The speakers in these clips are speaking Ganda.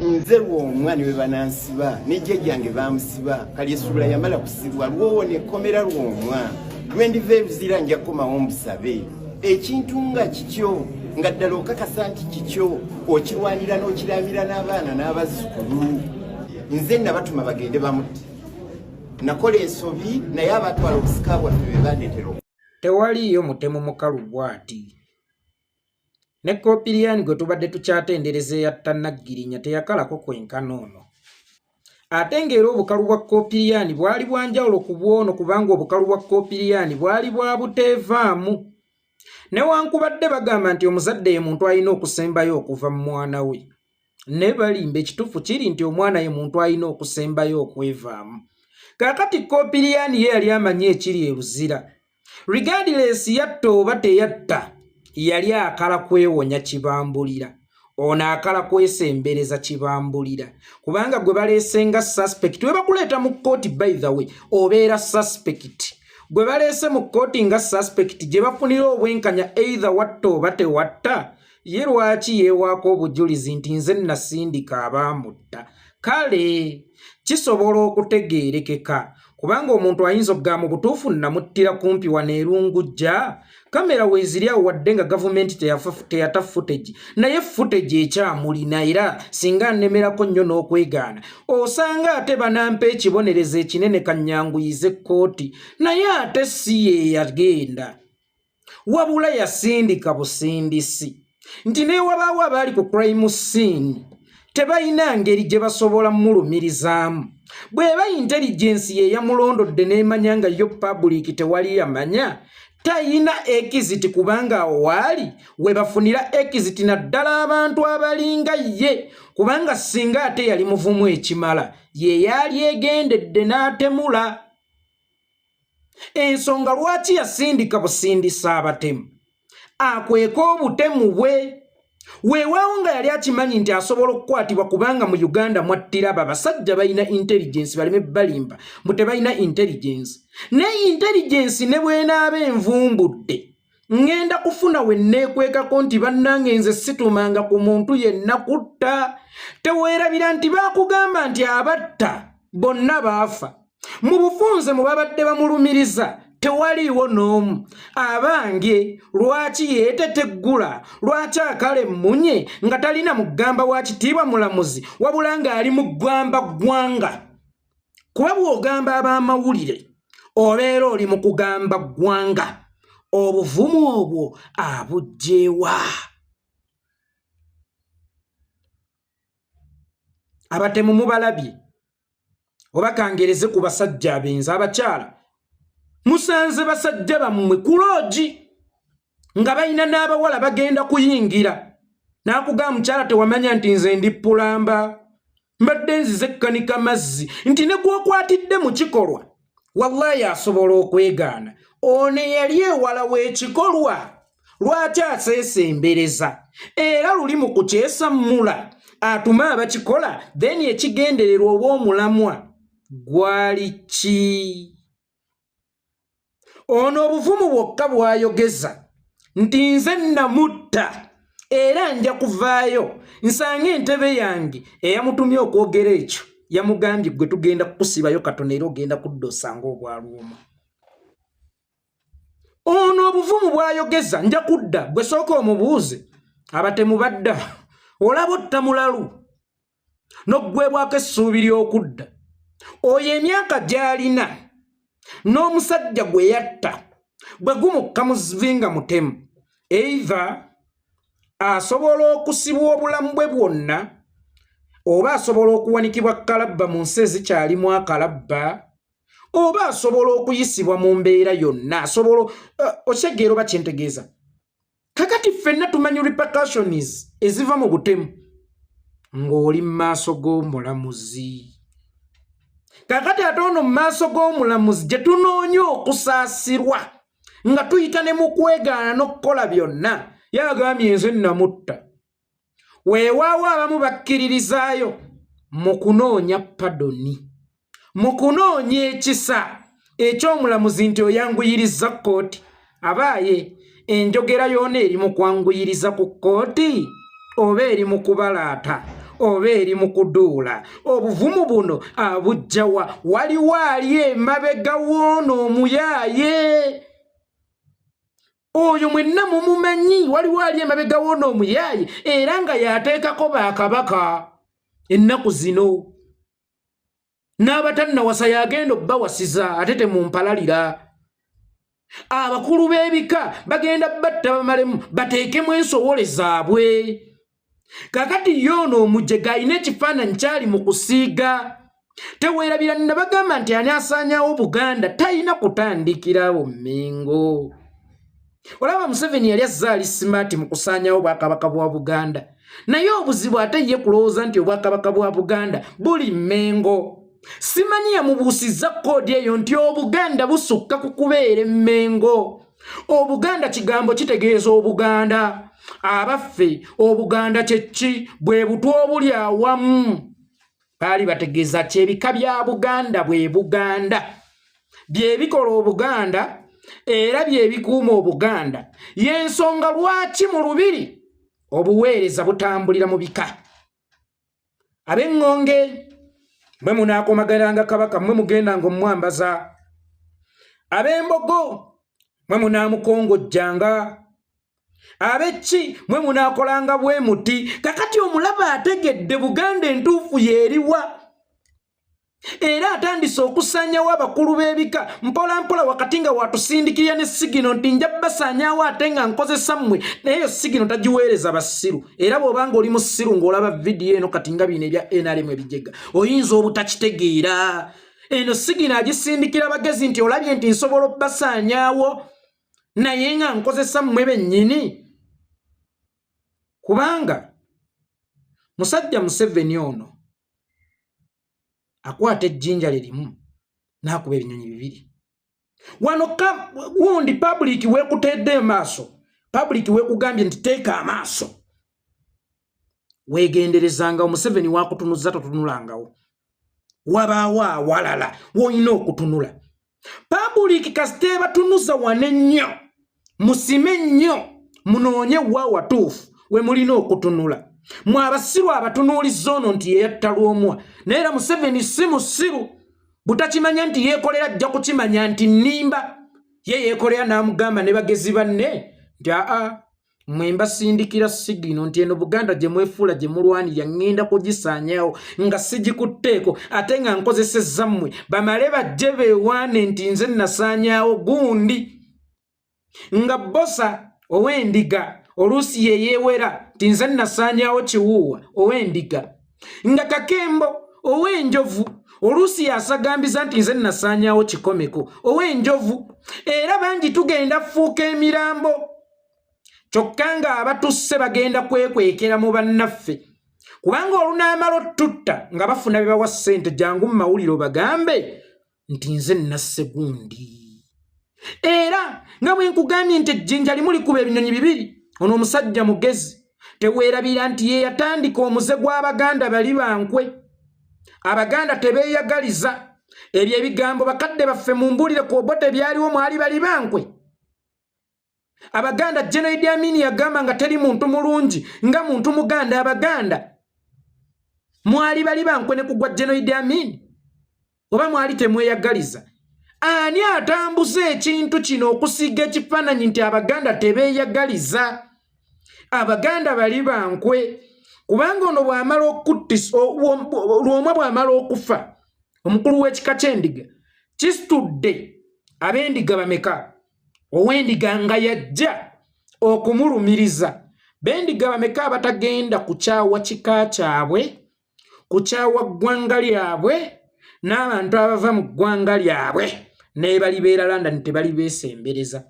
Nze Lwomwa ne bwe banansiba ne jjajjange baamusiba, Kalyesubula yamala kusibwa, lwowona ekkomera Lwomwa lwendiva eruzira nja kukomawo mbusabe. Ekintu nga kikyo nga ddala okakasa nti kikyo, okirwanira n'okiramira n'abaana n'abazzukulu. Nze nabatuma bagende bamutte, nakola ensobi, naye abatwala obusika bwaffe be bandeetera. Tewaliiyo mutemu mukalu bw'ati. Ne Kopiriyani gwe tubadde tukyatendereza eyatta Naggirinya teyakalako kwenkana ono. Ate ng'era obukalu bwa Kopiriyani bwali bwa njawulo ku bw'ono kubanga obukalu bwa Kopiriyani bwali bwa buteevaamu. Newankubadde bagamba nti omuzadde ye muntu alina okusembayo okuva mu mwana we. Naye balimba, ekituufu kiri nti omwana ye muntu alina okusembayo okwevaamu. Kaakati Kopiriyani ye yali amanyi ekiri e Luzira. Regardless yatta oba teyatta, yali akala kwewonya kibambulira. Ono akala kwesembereza kibambulira kubanga gwe baleese nga suspect. We bakuleeta mu kkooti, by the way, obeera suspect. Gwe baleese mu kkooti nga suspect gye bafunira obwenkanya, either watta oba tewatta, ye lwaki yeewaako obujulizi nti nze nasindika abaamutta? Kale kisobola okutegeerekeka kubanga omuntu ayinza okugamba mu butuufu namuttira kumpi wano erungujja, kamera weeziri awo, wadde nga gavumenti teyata footage, naye footage ekyamulina. Era singa nnemerako nnyo n'okwegaana, osanga ate banampa ekibonerezo ekinene, kannyanguyize kkooti. Naye ate si ye yagenda, wabula yasindika busindisi nti neewabaawo abaali ku crime scene tebalina ngeri gye basobola mulumirizaamu. Bw'eba intelligence ye yamulondodde n'emanya nga yo public tewali yamanya, tayina exit, kubanga awo waali we bafunira exit, naddala abantu abalinga ye, kubanga singa ate yali muvumu ekimala, ye yaali egendedde n'atemula. Ensonga lwaki yasindika busindisa abatemu akweka obutemu bwe, weewaawo nga yali akimanyi nti asobola okukwatibwa, kubanga mu Uganda mwattira abo abasajja balina intelligence, baleme balimba mbu tebalina intelligence. Naye intelligence ne bwenaaba envumbudde, ŋŋenda kufuna we nneekwekako nti bannange nze situmanga ku muntu yenna kutta. Teweerabira nti baakugamba nti abatta bonna baafa. Mu bufunze mu babadde bamulumiriza tewaliiwo n'omu. Abange, lwaki yeeteteggula? Lwaki akala emmunye nga talina mugamba wa kitiibwa mulamuzi, wabula ng'ali mu ggwamba ggwanga? Kuba bw'ogamba ab'amawulire obeera oli mu kugamba ggwanga. Obuvumu obwo abuggyewa? Abatemu mubalabye, oba kangereze ku basajja abenzi. Abakyala musanze basajja bammwe ku loogi nga balina n'abawala bagenda kuyingira, n'akugamba, "Mukyala, tewamanya nti nze ndi plumber, mbadde nzize ekkanika mazzi?" Nti ne gwokwatidde mu kikolwa, wallayi asobola okwegaana. Ono eyali ewala w'ekikolwa lwaki aseesembereza? Era luli mu kukyesammula atume abakikola, then ekigendererwa oba omulamwa gwali ki? Ono obuvumu bwokka bw'ayogeza nti nze namutta era nja kuvaayo nsange entebe yange. Eyamutumye okwogera ekyo yamugambye, "Gwe tugenda kukusibayo katono era ogenda kudda osanga obwalwoma." Ono obuvumu bw'ayogeza nja kudda, gwe sooka omubuuze. Abatemu badda? Olaba otta mulalu n'oggwebwako essuubi ly'okudda. Oyo emyaka gy'alina n'omusajja gwe yatta bwe gumukka muzinga mutemu, either asobola okusibwa obulamu bwe bwonna oba asobola okuwanikibwa kalabba mu nsi ezikyalimu akalabba, oba asobola okuyisibwa mu mbeera yonna asobola okitegeera oba kyentegeeza. Kakati ffenna tumanyi repercussions eziva mu butemu ng'oli mu maaso g'omulamuzi. Kakati ate ono mu maaso g'omulamuzi gye tunoonya okusaasirwa nga tuyita ne mu kwegaana n'okukola byonna, yagambye nze namutta. Weewaawo abamu bakkiririzaayo mu kunoonya pardon, mu kunoonya ekisa eky'omulamuzi nti oyanguyiriza kkooti. Abaaye, enjogera yoona eri mu kwanguyiriza ku kkooti oba eri mu kubalaata? oba eri mu kuduula? Obuvumu buno abujjawa? Waliwo ali emabega w'ono omuyaaye oyo, mwenna mumumanyi. Waliwo ali emabega w'ono omuyaaye, era nga yateekako bakabaka ennaku zino, n'abatannawasa yagenda obbawasiza. Ate temumpalalira, abakulu b'ebika bagenda batta bamalemu bateekemu ensowole zaabwe. Kakati yoono omujega alina ekifaananyi kyali mu kusiiga. Teweerabira nabagamba nti ani asaanyawo Buganda talina kutandikirawo Mmengo. Olaba Museveni yali azze ali smart mu kusaanyawo obwakabaka bwa Buganda, naye obuzibu ate ye kulowooza nti obwakabaka bwa Buganda buli Mmengo. Simanyi yamubuusizza koodi eyo nti Obuganda busukka ku kubeera Emmengo. Obuganda kigambo kitegeeza Obuganda. Abaffe, Obuganda kyeki? Bwe butwa obuli awamu. Baali bategeeza kyebika bya Buganda, bwe Buganda byebikola Obuganda era byebikuuma Obuganda. Yensonga lwaki mu lubiri obuweereza butambulira mu bika. Ab'eŋŋonge mwe munaakomagalanga kabaka, mwe mugendanga omwambaza. Ab'embogo mwe munaamukongojjanga. Abeki mwe munaakolanga bwe muti. Kakati omulaba ategedde Buganda entuufu yeeriwa, era atandise okusaanyawo abakulu b'ebika mpola mpola, wakati nga watusindikirira ne signal nti nja basaanyaawo ate nga nkozesa mmwe. Naye eyo signal tagiweereza basiru. Era bw'obanga oli musiru ng'olaba vidiyo eno kati, nga bino ebya NRM ebijega, oyinza obutakitegeera. Eno signal agisindikira bagezi nti olabye nti nsobola obbasaanyaawo naye nga nkozesa mmwe bennyini, kubanga musajja Museveni ono akwata ejjinja lye limu n'akuba ebinyonyi bibiri. Wano gundi public weekutedde amaaso, public weekugambye nti teeka amaaso, weegenderezanga. Omuseveni wakutunuza, totunulangawo, wabaawo awalala woolina okutunula. Public kasita ebatunuza wane nnyo, musime nnyo, munoonye wa watuufu we mulina okutunula. Mwe abasiru abatunuuliza ono nti yeyatta Lwomwa, naye era Museveni si musiru butakimanya nti yeekolera. Ajja kukimanya nti nnimba ye yeekolera, n'amugamba ne bagezi banne nti aa, mwe mbasindikira signal nti eno Buganda gye mwefuula gye mulwanirya ŋŋenda kugisaanyaawo nga sigikutteeko, ate nga nkozesezza mmwe, bamale bajje beewaane nti nze nasaanyaawo gundi. Nga Bosa ow'endiga oluusi ye yeewera nti nze nasaanyaawo Kiwuuwa ow'endiga, nga Kakembo ow'enjovu oluusi yasagambiza nti nze nasaanyaawo Kikomeko ow'enjovu. Era bangi tugenda fuuka emirambo, kyokka ng'abatusse bagenda kwekwekera mu bannaffe, kubanga olunaamala otutta nga bafuna be bawa ssente, jangu mu mawulire obagambe nti nze nasse gundi. Era nga bwe nkugambye nti ejjinja limu likuba ebinyonyi bibiri, ono omusajja mugezi. Teweerabira nti ye yatandika omuze gw'Abaganda bali bankwe, Abaganda tebeeyagaliza. Ebyo ebigambo bakadde baffe mumbuulire, ku Obote byaliwo mwali bali bankwe Abaganda? General Idi Amin yagamba nga teri muntu mulungi nga muntu muganda. Abaganda mwali bali bankwe ne kugwa General Idi Amin, oba mwali temweyagaliza? Ani atambuza ekintu kino okusiiga ekifaananyi nti Abaganda tebeeyagaliza, Abaganda bali bankwe? Kubanga ono bw'amala okuttisa Lwomwa, bw'amala okufa, omukulu w'ekika ky'endiga kisitudde ab'endiga bameka? Ow'endiga nga yajja okumulumiriza, b'endiga bameka abatagenda kukyawa kika kyabwe, kukyawa ggwanga lyabwe n'abantu abava mu ggwanga lyabwe, n'ebalibeera London tebali beesembereza?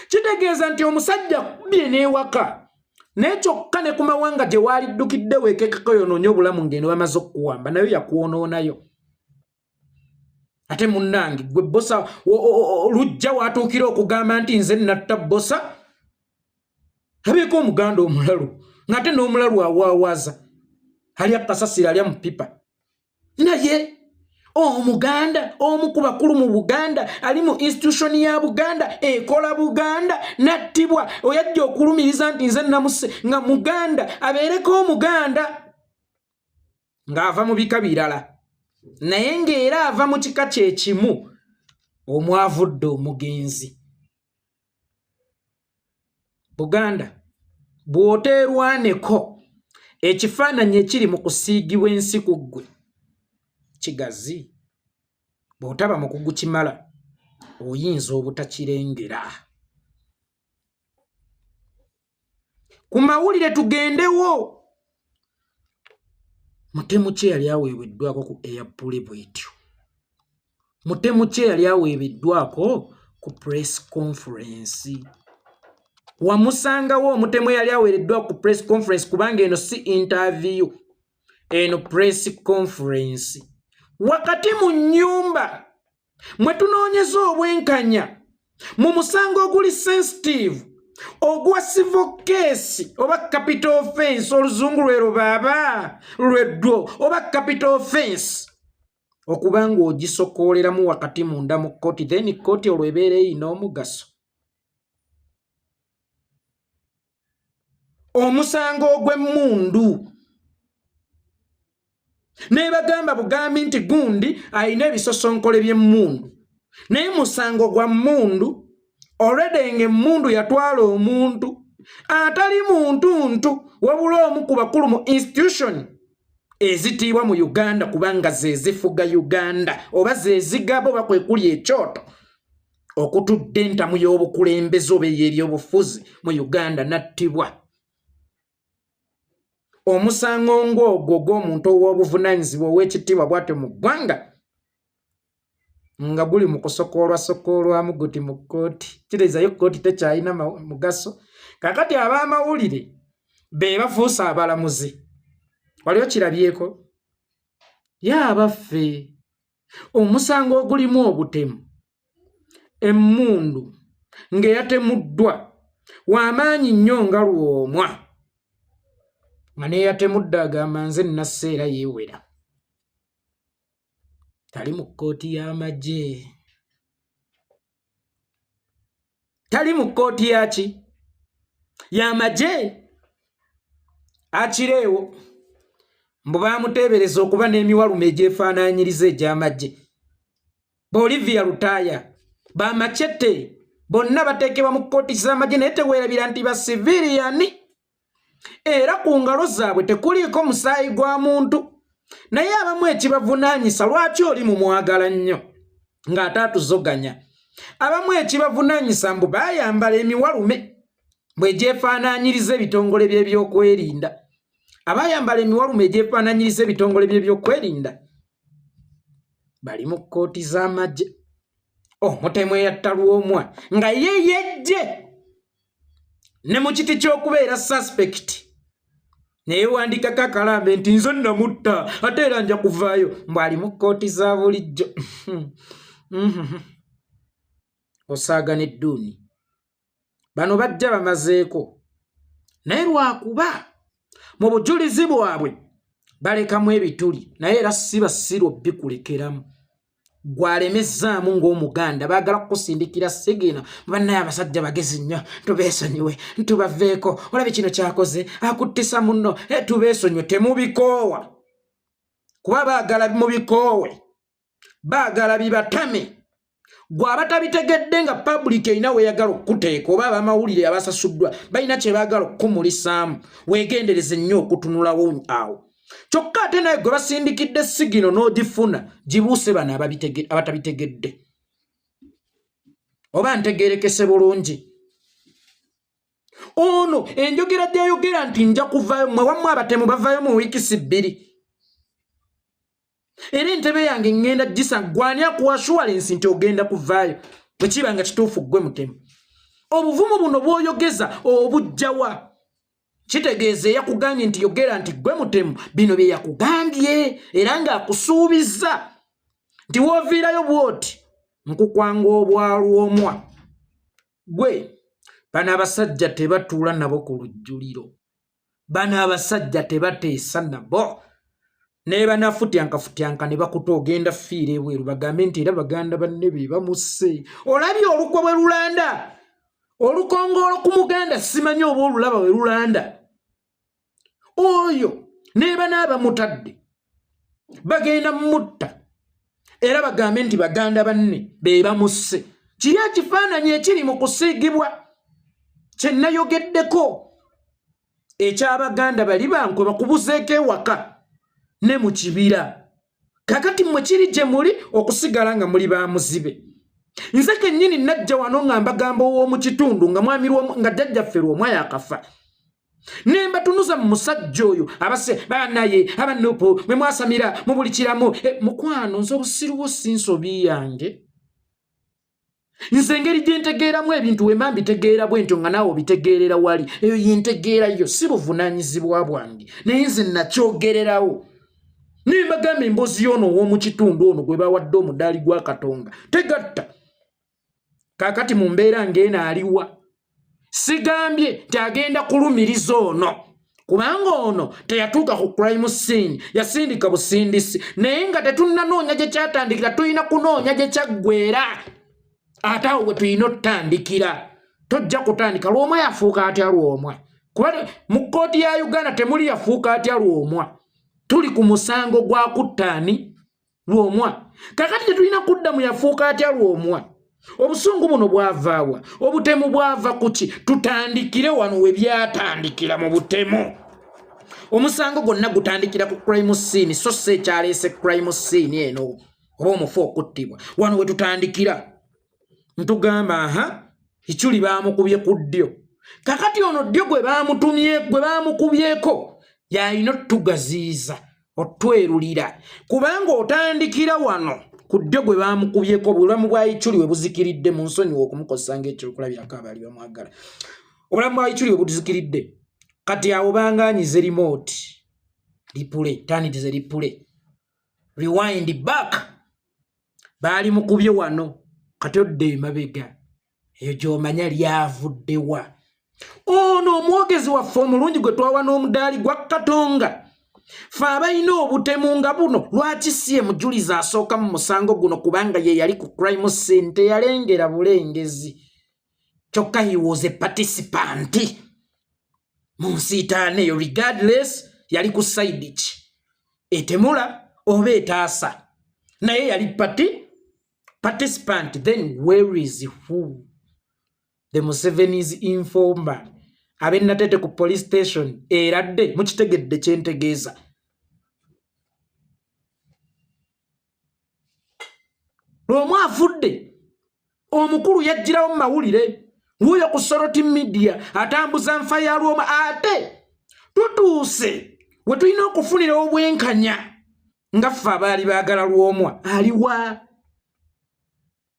Kitegeeza nti omusajja kubye n'ewaka, naye kyokka ne ku mawanga gye waaliddukidde weekekeko yonoonye obulamu ng'eno bamaze okukuwamba, nayo yakwonoonayo. Ate munnange gwe Bosa lujja watuukira okugamba nti nze natta Bosa, abeeko omuganda omulalu, ng'ate n'omulalu awaawaaza alya kasasiro, alya mu pipa. Naye omuganda omu ku bakulu mu Buganda ali mu institution ya Buganda ekola Buganda nattibwa, oyajja okulumiriza nti nze namuse, nga muganda abeereko omuganda. ng'ava mu bika birala naye ng'era ava mu kika kye kimu omwavudde omugenzi. Buganda bw'oteerwaneko ekifaananyi ekiri mu kusiigibwa ensi ku ggwe kigazi, bw'otaba mukugu kimala oyinza obutakirengera. Ku mawulire tugendewo, mutemu ki eyali aweeweddwako ku airpule bwetyo? Mutemu ki eyali aweebeddwako ku press conference? Wamusangawo omutemu eyali aweereddwa ku press conference? Kubanga eno si interview, eno press conference wakati mu nnyumba mwe tunoonyeza obwenkanya mu musango oguli sensitive ogwa civil case oba capital offense, oluzungu lwero baaba lweddwo, oba capital offense, okuba ng'ogisokooleramu wakati munda mu kkooti, then kkooti olwo ebeera eyina omugaso. Omusango ogw'emmundu nebagamba bugambi nti gundi alina ebisosonkole by'emmundu, naye musango gwa mmundu already ng'emmundu yatwala omuntu atali muntuntu wabula omu ku bakulu mu institution ezitiibwa mu Uganda, kubanga ze zifuga Uganda oba ze zigaba oba kwe kuli ekyoto okutudde entamu y'obukulembeze oba ey'ebyobufuzi mu Uganda, n'attibwa. Omusango ng'ogwo gw'omuntu ow'obuvunaanyizibwa ow'ekitiibwa bw'atyo mu ggwanga nga guli mu kusokoolwasokoolwamu guti mu kkooti, kitegeeza yo kkooti tekyalina mugaso. Kakati ab'amawulire be bafuuse abalamuzi. Wali okirabyeko? Ye abaffe, omusango ogulimu obutemu, emmundu, ng'eyatemuddwa w'amaanyi nnyo nga Lwomwa, nga n'eyatemudde agamba nze nnasse era yeewera, tali mu kkooti y'amagye, tali mu kkooti yaki y'amagye, akireewo mbu baamuteebereza okuba n'emiwalume egyefaanaanyiriza egy'amagye. Bolivia Lutaaya, bamacete bonna bateekebwa mu kkooti z'amagye, naye teweerabira nti basiviriyani era ku ngalo zaabwe tekuliiko musaayi gwa muntu. Naye abamu ekibavunaanyisa, lwaki oli mumwagala nnyo ng'ate atuzoganya? Abamu ekibavunaanyisa mbu baayambala emiwalume bwegyefaanaanyiriza ebitongole by'ebyokwerinda. Abayambala emiwalume egyefaanaanyiriza ebitongole by'ebyokwerinda bali mu kkooti z'amagye. Omutemu eyatta Lwomwa nga ye yejje ne mu kiti ky'okubeera suspect, naye wandikako akalambe nti nze namutta ate era nja kuvaayo, mbu ali mu kkooti za bulijjo. Osaaga n'edduuni bano bajja bamazeeko, naye lwakuba mu bujulizi bwabwe balekamu ebituli, naye era si basiru bikulekeramu. Gwalemezzaamu ng'Omuganda baagala kukusindikira sigina. Bannaye abasajja bagezi nnyo, tubeesonyiwe, tubaveeko, olabe kino kyakoze, akuttisa munno, eh, tubeesonyiwe. Temubikoowa, kuba baagala mubikoowe, baagala bibatame. Gwe abatabitegedde nga public erina weyagala okukuteeka, oba abamawulire abasasuddwa balina kye baagala okukumulisaamu, weegendereze nnyo okutunulawo awo. Kyokka ate naye gwe basindikidde sigino n'ogifuna, gibuuse bano abatabitegedde. Oba ntegerekese bulungi? Ono enjogera gyayogera nti nja kuvaayo, mwe wammwe abatemu bavaayo mu wiikisi 2, era entebe yange ŋŋenda gisa. Gwani akuwa assurance nti ogenda kuvaayo bwe kiba nga kituufu ggwe mutemu? Obuvumu buno bw'oyogeza obujjawa? Kitegeeza eyakugambye nti yogera nti ggwe mutemu, bino bye yakugambye, era ng'akusuubizza nti wooviirayo bw'oti nkukwanga obwalwomwa. Gwe bano abasajja tebatuula nabo ku lujjuliro, bano abasajja tebateesa nabo, nebanafutyankafutyanka ne bakuta, ogenda fiira ebweru, bagambe nti era baganda banne be bamusse. Olabye olukwe bwe lulanda olukongoolo ku Muganda? Simanyi oba olulaba bwe lulanda oyo nebanaaba mutadde. Bagenda mutta era bagambe nti baganda banne be bamusse. Kiri ekifaananyi ekiri mu kusiigibwa kye nayogeddeko eky'Abaganda bali bankwe bakubuzeeko ewaka ne mu kibira. Kakati mmwe kiri gye muli okusigala nga muli ba muzibe. Nze kennyini najja wano nga mbagamba ow'omu kitundu nga mwami nga jjajjaffe Lwomwa yakafa, ne mbatunuza mu musajja oyo abase banaye abanupu mwe mwasamira mu buli kiramu. Mukwano, nze obusiru bwo si nsobi yange. Nze engeri gye ntegeeramu ebintu wemba mbitegeera bwe ntyo nga naawe obitegeerera wali, eyo yentegeera yo, si buvunaanyizibwa bwange. Naye nze nakyogererawo ne mbagamba emboozi y'ono ow'omu kitundu ono gwe bawadde omudaali gwa Katonga tegatta. Kaakati mu mbeera ng'eno aliwa? Sigambye nti agenda kulumiriza ono, kubanga ono teyatuuka ku crime scene, yasindika busindisi. Naye nga tetunnanoonya gye kyatandikira, tulina kunoonya gye kyaggwera, ate awo we tulina otutandikira. Tojja kutandika Lwomwa yafuuka atya Lwomwa, kuba mu kkooti ya Uganda temuli yafuuka atya Lwomwa. Tuli ku musango gwa kuttaani Lwomwa. Kakati tetulina kudda mu yafuuka atya Lwomwa, obusungu buno bwavaawa, obutemu bwava kuki. Tutandikire wano we byatandikira mu butemu. Omusango gwonna gutandikira ku crime scene, so si ekyaleese crime scene eno oba omufu okuttibwa. Wano we tutandikira, ntugamba aha, Ikyuli baamukubye ku ddyo. Kakati ono ddyo gwe baamutumye, gwe baamukubyeko, yalina otugaziiza otwerulira, kubanga otandikira wano ku ddyo gwe baamukubyeko, obulamu bwa Ikyuli we buzikiridde. Mu nsonyiwa okumukozesa ng'ekyokulabirako, abaali bamwagala, obulamu bwa Ikyuli we buzikiridde. Kati awo banganyize remote replay, tandize replay, rewind back. Baali mukubye wano, kati odda emabega eyo gy'omanya lyavuddewa. Ono omwogezi waffe omulungi gwe twawa n'omudaali gwa Katonga, fe abalina obutemu nga buno, lwaki si ye mujulizi asooka mu musango guno? Kubanga ye yali ku crime scene, teyalengera bulengezi kyokka, he was a participant mu nsiitaano eyo, regardless yali ku side ki, etemula oba etaasa, naye yali participant. Then where is who the Museveni's informer ab'e Natete ku police station eradde? Mukitegedde kyentegeeza? Lwomwa afudde, omukulu yajjirawo mu mawulire wuuyo ku Soroti Media atambuza nfa ya Lwomwa. Ate tutuuse we tulina okufunira obwenkanya nga ffe abaali baagala Lwomwa. Aliwa?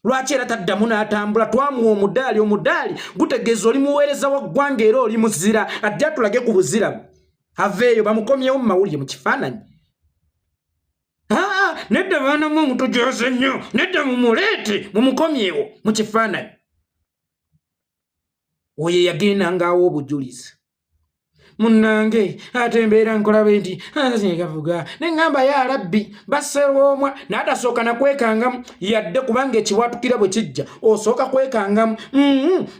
Lwaki era taddamu n'atambula? Twamuwa omudaali. Omudaali gutegeeza oli muweereza wa ggwanga era oli muzira. Ajja atulage ku buzira, aveeyo bamukomyewo mu mawulire mu kifaananyi. Aa, nedda baana mwe mutujoze nnyo, nedda, mumuleete mumukomyewo mu kifaananyi. Oyo yagenda ng'awa obujulizi. Munnange, ate embeera nkola bwe nti kavuga ne ŋŋamba ya Rabbi, basse Lwomwa, n'atasooka nakwekangamu yadde, kubanga ekibwatukira bwe kijja osooka kwekangamu.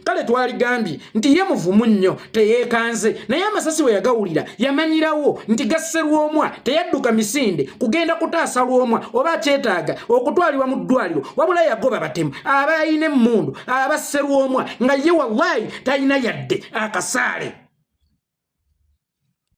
Kale twaligambye nti ye muvumu nnyo, teyeekanze, naye amasasi bwe yagawulira yamanyirawo nti gasse Lwomwa. Teyadduka misinde kugenda kutaasa Lwomwa oba akyetaaga okutwalibwa mu ddwaliro, wabula yagoba batemu abalina emmundu abasse Lwomwa, nga ye wallahi talina yadde akasaale.